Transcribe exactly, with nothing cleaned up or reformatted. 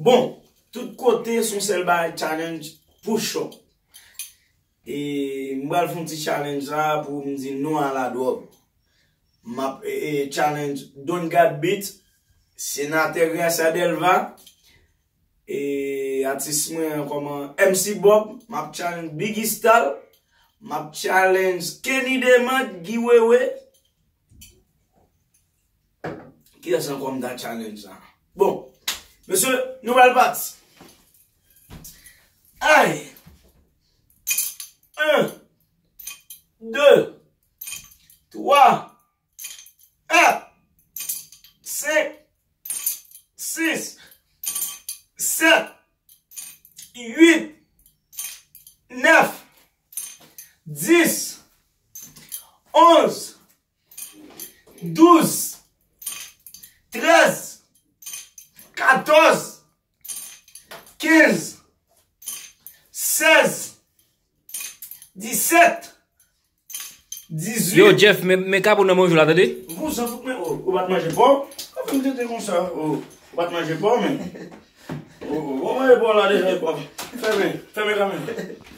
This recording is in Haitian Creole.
Bon, tout kote se yon sèl bagay, challenge push up. E m pral fè yon ti challenge la pou m di non a ladwòg. M ap e, e, challenge Don God Beat, Senatè Gracia Delva, e atis mwen kòman M C Bob, m ap challenge Biggie Stal, m ap challenge Kenny Demant, Guy Wewe. Kiyès ankò m ta challenge la? Bon, mesye, nou pral pati. Ay! En, de, twa, kat, senk, sis, sèt, uit, nèf, dis, onz, douz, trèz, katòz, kenz, sèz, disèt, dizuit. Yo, Jeff, men, men kap ou nan menm jou la, tande? Vouzan fout men, o, ou pa t manje pò? Ou fè m tete konsa, o, ou pa t manje pò, men. O, o, ou manje pò la deja, e pò. Fèmen, fèmen kanmenm.